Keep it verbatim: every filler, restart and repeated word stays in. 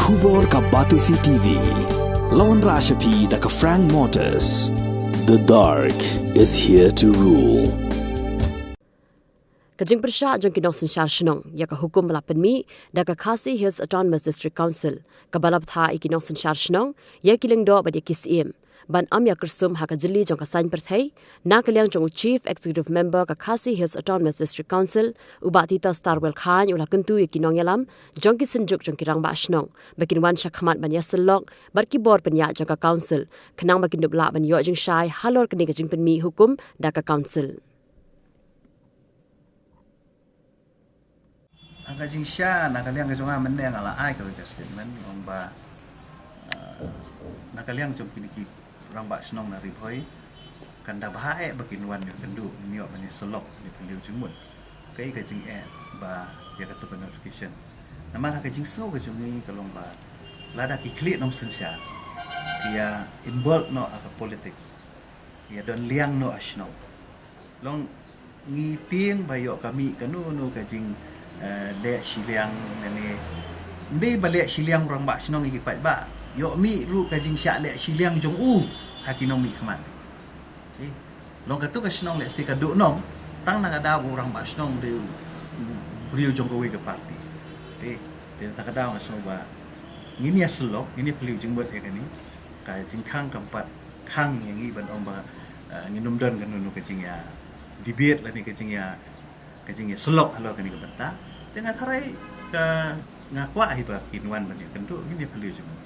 Khubor ka Batesi T V. Lawan Rashapi da ka Frank Motors. The dark is here to rule. Ka jingpyrshah jong ki nongsynshar shnong ïa ka hukum ba la pynmih da ka Khasi Hills Autonomous District Council, kaba la bthah ïa ki nongsynshar shnong, ïa ki lyngdoh bad ïa ki syiem ban ym ïa kyrsum ha ka jylli jong ka saiñ pyrthei, na ka liang jong u Chief Executive Member ka Khasi Hills Autonomous District Council, u Bah Titosstarwell Chyne, u la kyntu ïa ki nongïalam jong ki synjuk jong ki rangbah shnong ba kin wan sha khmat ban ïasyllok bad ki bor pynïaid jong ka Council, khnang ba kin dup lah ban ïoh jingshai halor kane ka jingpynmih hukum da ka Council. Ha ka jingshisha, na ka liang ka jong nga mynne nga la ai kawei ka statement, ong ba, eh, na ka liang jong kine ki rangbah shnong na Ri Bhoi, kan da bha eh ba kin wan ïakynduh, ngin ïoh ban ïasyllok, ngin ïa phylliew jingmut. Kaei ka jingeh ba ïa katu ka notification. Namar ha ka jingsngew ka jong ngi ka long ba lada ki khlieh nongsynshar ki ïa involve noh ha ka politics, ïa don liang noh ha shnong. Long ngi tieng ba ïoh ka mih kano kano ka jing, eh, leh shiliang ne ne. Ym dei ba leh shiliang rangbah shnong ïa ki paidbah. Ïoh mih ruh ka jingshah leh shiliang jong u ha ki nongmihkhmat. Eh, long katu ka shnong lehse ka duh nong, tang na ka daw ba u rangbah shnong dei u briew jong kawei ka party. Eh, te na ka daw nga sngew ba ngin ïasyllok, ngin ïa phylliew jingmut ïa kane. Ka jingkhang kam pat khang ïa ngi ban ong ba, eh, ngin ym don kano kano ka jingïa debate lane ka jingïa, ka jingïasyllok halor kane ka bynta. Te nga tharai ka, nga kwah hi ba kin wan ban ïakynduh, ngin ïa phylliew jingmut.